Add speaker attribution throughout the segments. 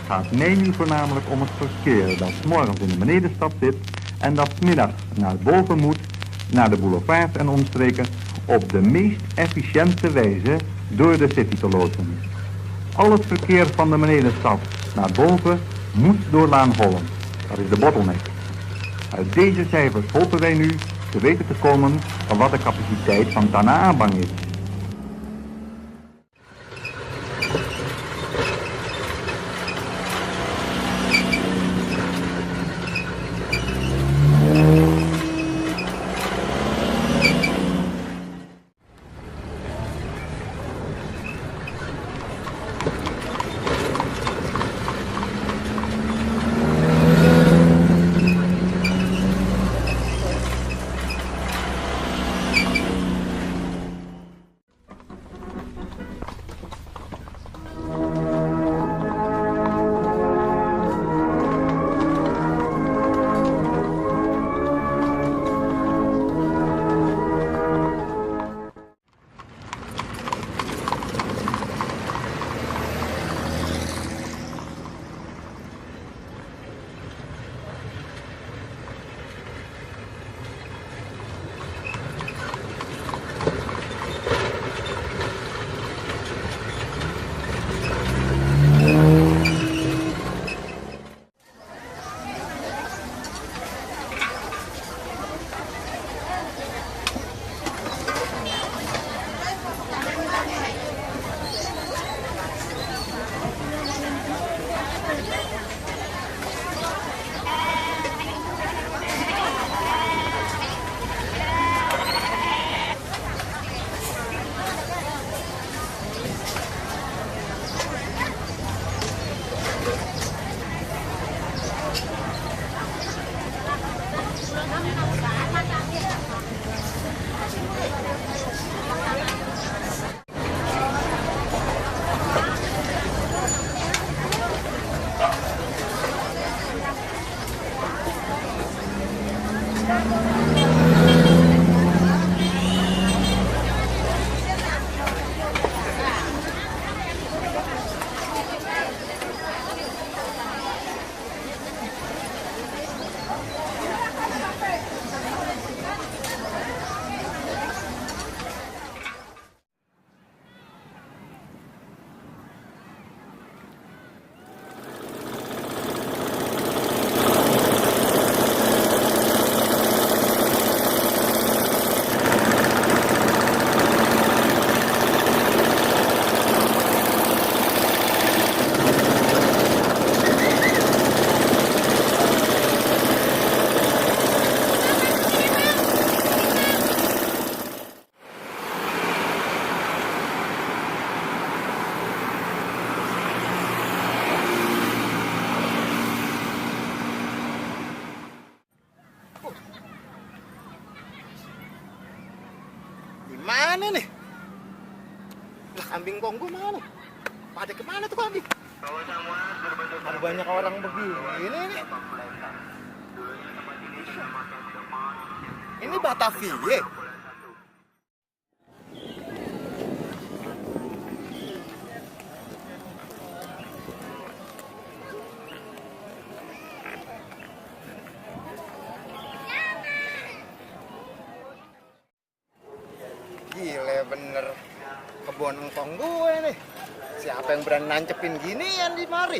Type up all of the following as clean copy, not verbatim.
Speaker 1: gaat mij nu voornamelijk om het verkeer dat 's morgens in de benedenstad zit en dat 's middags naar boven moet, naar de boulevards en omstreken, op de meest efficiënte wijze door de city te loodsen. Al het verkeer van de benedenstad naar boven moet door Laan Holland. Dat is de bottleneck. Uit deze cijfers hopen wij nu te weten te komen van wat de capaciteit van Tanah Abang is.
Speaker 2: Mana nih? Lah kambing konggo mana? Pada kemana tuh kambing? Ada banyak orang begini nih. Ini Batavia. Gile bener, kebun engkong gue nih. Siapa yang berani nancepin ginian di mari?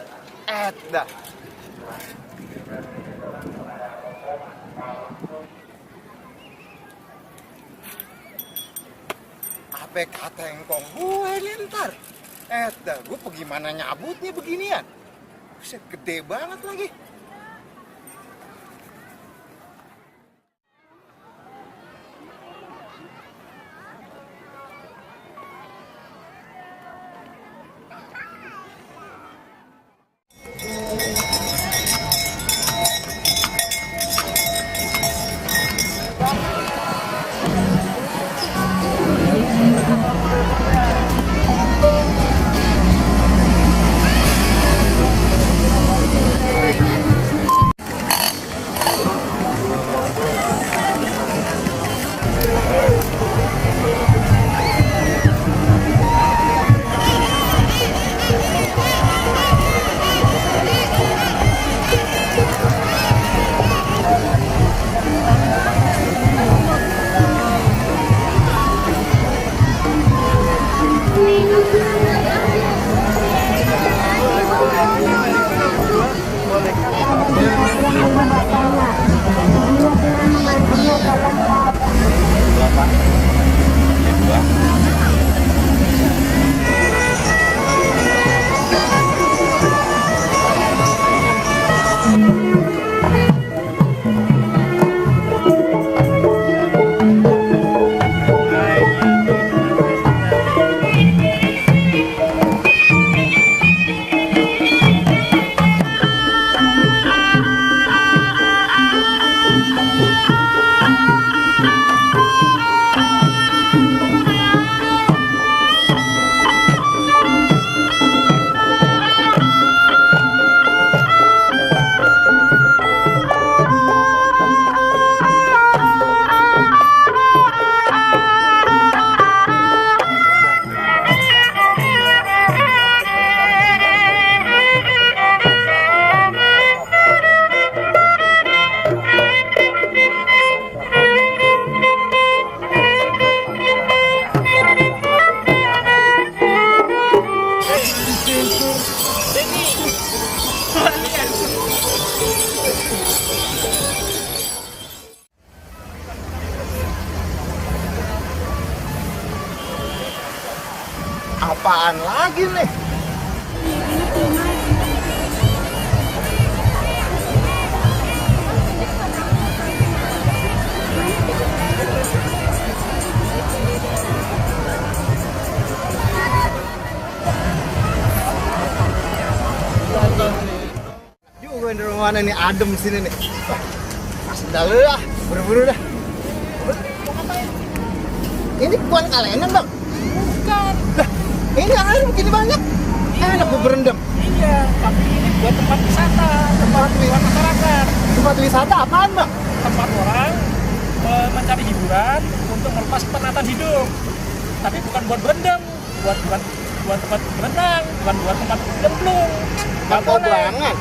Speaker 2: Dah. Apa kata engkong gue nih ntar? Dah, gue pergi mana nyabutnya beginian? Buset, gede banget lagi. apaan lagi nih? Juga di rumah mana nih, adem sini nih. Masuk dulu dah, buru-buru dah. Mau ngapain? Ini bukan kalenan bang?
Speaker 3: Bukan.
Speaker 2: Lah, ini air begini banyak. Enak gue berendam.
Speaker 3: Iya, tapi ini buat tempat wisata, tempat buat masyarakat.
Speaker 2: Tempat wisata apaan bang?
Speaker 3: Tempat orang mencari hiburan untuk melepas penatan hidup. Tapi bukan buat berendam, buat tempat berenang, bukan buat tempat nyemplung. Nggak boleh.
Speaker 2: Kobangan.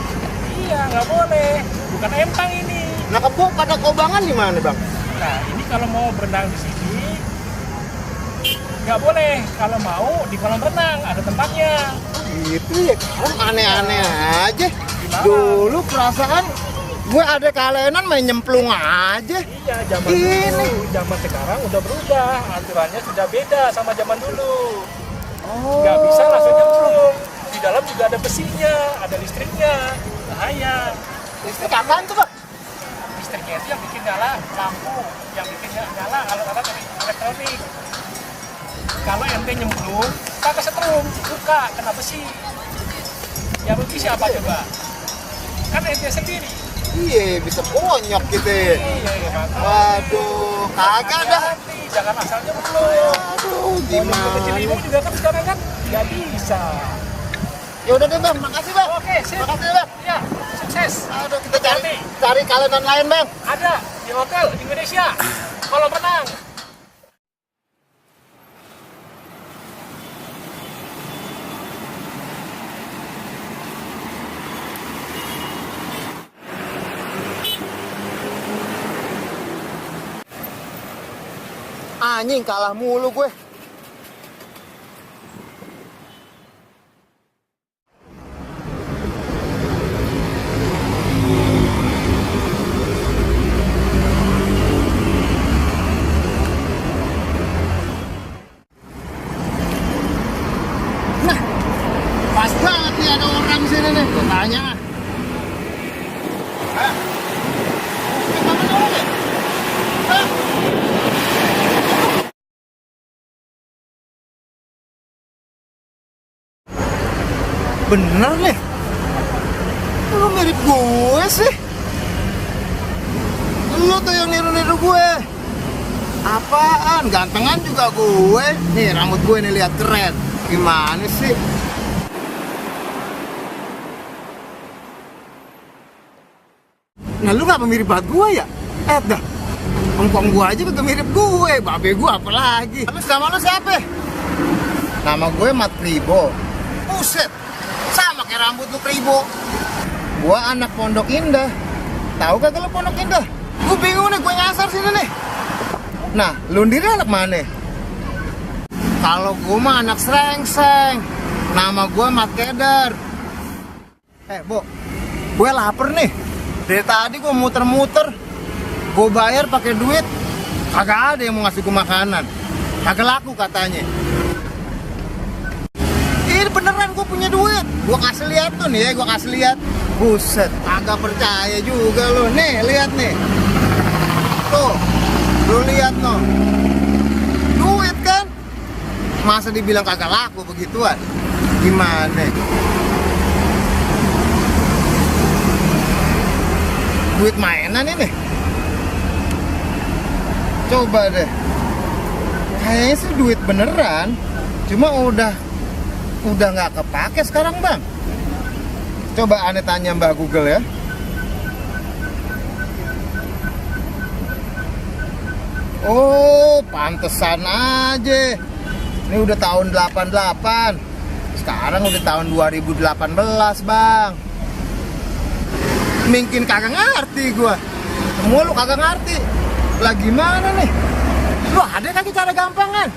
Speaker 3: Iya, nggak boleh. Bukan empang ini.
Speaker 2: Nah, pada kobangan di mana bang?
Speaker 3: Nah, ini kalau mau berenang di sini nggak boleh. Kalau mau di kolam renang ada tempatnya.
Speaker 2: Gitu ya, kan aneh-aneh aja.
Speaker 3: Gimana?
Speaker 2: Dulu perasaan gue ada kalenan main nyemplung aja.
Speaker 3: Iya, zaman
Speaker 2: Ini.
Speaker 3: dulu, zaman sekarang udah berubah. Aturannya sudah beda sama zaman dulu.
Speaker 2: Oh.
Speaker 3: Nggak bisa langsung nyemplung. Di dalam juga ada besinya, ada listriknya. Bahaya.
Speaker 2: Listrik apaan tuh bang?
Speaker 3: Listriknya itu yang bikin nyala lampu, yang bikin nyala alat-alat elektronik. Kalau ente nyemplung, tak kesetrum, buka, kena besi. Yang rugi siapa coba? Kan ente sendiri.
Speaker 2: Iya, bisa bonyok gitu ya.
Speaker 3: Iya, makanya.
Speaker 2: Waduh, kagak dah.
Speaker 3: Hati-hati, jangan asal nyemplung.
Speaker 2: Aduh, gimana?
Speaker 3: Kecil ini juga kan sekarang kan nggak bisa.
Speaker 2: Ya udah deh bang, makasih bang.
Speaker 3: Oke, sip.
Speaker 2: Makasih bang.
Speaker 3: Iya, sukses.
Speaker 2: Aduh, kita cari kalenan lain bang.
Speaker 3: Ada di hotel di Indonesia. Kolam renang.
Speaker 2: Anjing, kalah mulu gue. Nah, pas banget nih ada orang sini nih. Gue tanya. Hah? Ini kamu dulu nih? Hah? Bener nih, lu mirip gue sih. Lu tuh yang niru-niru gue. Apaan? Gantengan juga gue. Nih rambut gue nih, lihat keren. Gimana sih? Nah lu ngapa mirip banget gue ya? Dah, engkong gue aja udah mirip gue. Babe gue apalagi. Terus nama lu siapa? Nama gue Mat Kribo. Buset, sama kayak rambut lu Kribo. Gua anak Pondok Indah. Tahu kagak lu Pondok Indah? Gua bingung nih, gue nyasar sini nih. Nah, lu sendiri anak mana? Kalau gua mah anak Srengseng. Nama gua Mat Keder. Bo, gue lapar nih. Dari tadi gua muter-muter. Gua bayar pakai duit. Kagak ada yang mau ngasih gua makanan. Kagak laku katanya. Ini beneran gue punya duit. Gue kasih lihat tuh nih ya, gue kasih lihat. Buset, agak percaya juga lo. Nih, lihat nih. Tuh, lu lihat no. Duit kan? Masa dibilang kagak laku begituan? Gimana? Duit mainan ini. Coba deh. Kayaknya sih duit beneran. Cuma udah nggak kepake sekarang bang. Coba aneh tanya Mbak Google ya. Oh, pantesan aja. Ini udah tahun 88. Sekarang udah tahun 2018 bang. Mungkin kagak ngerti gua. Semua lu kagak ngerti. Lah gimana nih? Lu ada kagak cara gampangan?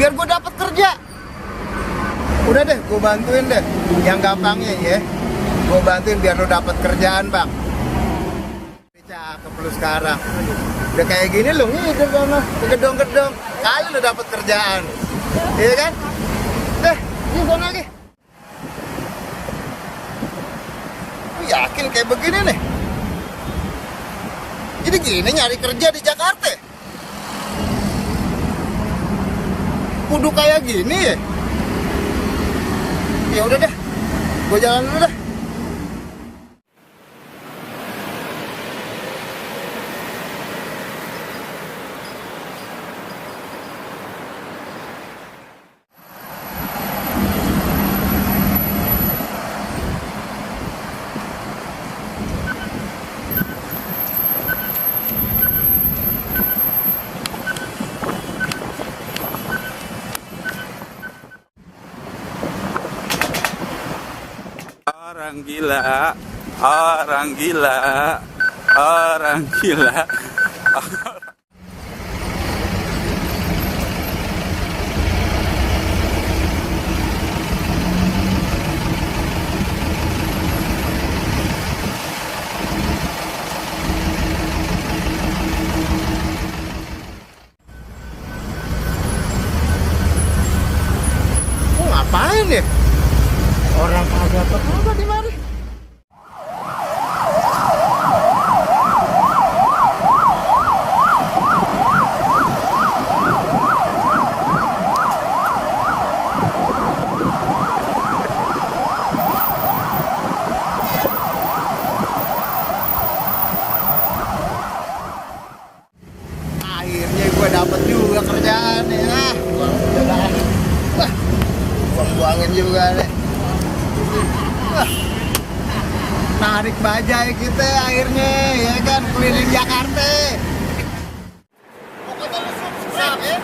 Speaker 2: Biar gua dapat kerja. Udah deh, gue bantuin deh. Yang gampangnya ya, gue bantuin biar lo dapet kerjaan bang. Cakep lu sekarang. Udah kayak gini lo ngider sama ke gedong-gedong. Kali lo dapet kerjaan, iya kan? Deh, Ini buang lagi. Lu yakin kayak begini nih? Jadi gini nyari kerja di Jakarta? Kudu kayak gini ya? Ya udah deh, gue jalan dulu dah.
Speaker 4: Orang gila, orang gila, orang gila.
Speaker 2: Lu ngapain ya? Orang kagak apa di mari. Akhirnya gue dapet juga kerjaan nih. Buang-buangin juga nih. Narik bajai kita akhirnya, ya kan, keliling Jakarta. Pokoknya lu subscribe ya.